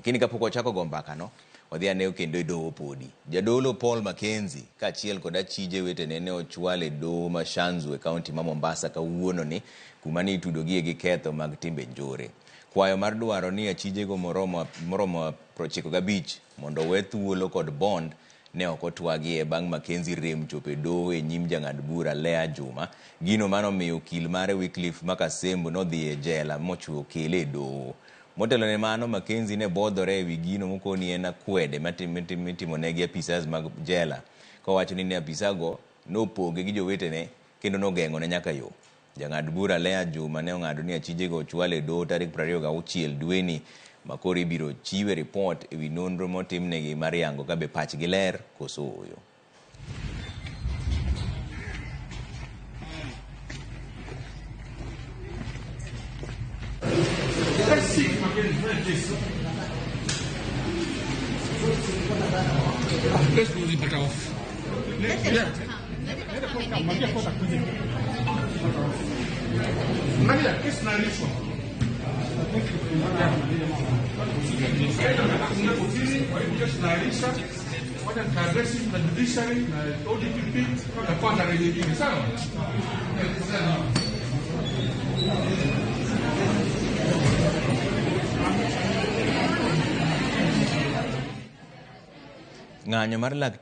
Lakini kapok wachako go mbakano, wadhi ane kendo e doho podi. Jadolo Paul Mackenzie kaachiel kod achije wetene ne ochwal e doho ma Shanzu e kaunti ma Mombasa kawuononi kuma ne itudogie gi ketho mag timbe njore. Kwayo mar dwaro ni achijego moromo 95 mondo owe thuolo kod bond ne ok otwagie bang' Mackenzie rem chopo e doho e nyim jang'ad bura Lea Juma. Gino manomiyo okil mare Wycliffe Makasembo nodhi e jela mochwe okele e doho. Motelo ne mano, Mackenzie ne bodhore e wi gino mokoni en akwede mitimo gi apisas mag jela kowacho ni ne apisago nopoge gi jowetene kendo nogeng'one nyaka yo. Jang'ad bura Lea Juma ne ong'ado ni achijego ochwal e doho tarik 26 dweni ma koro ibiro chiwe ripot e wi nonro motimnegi mar yango ka be pachgi ler koso ooyo. Let's do the better off. Maria, kesi inaahirishwa. Kotini, kwa hivyo kesi inaahirisha. Wacha nikaadresi na judiciary na ODPP na kwa tarehe nyingine, sawa? Ng'anyo mar lakteche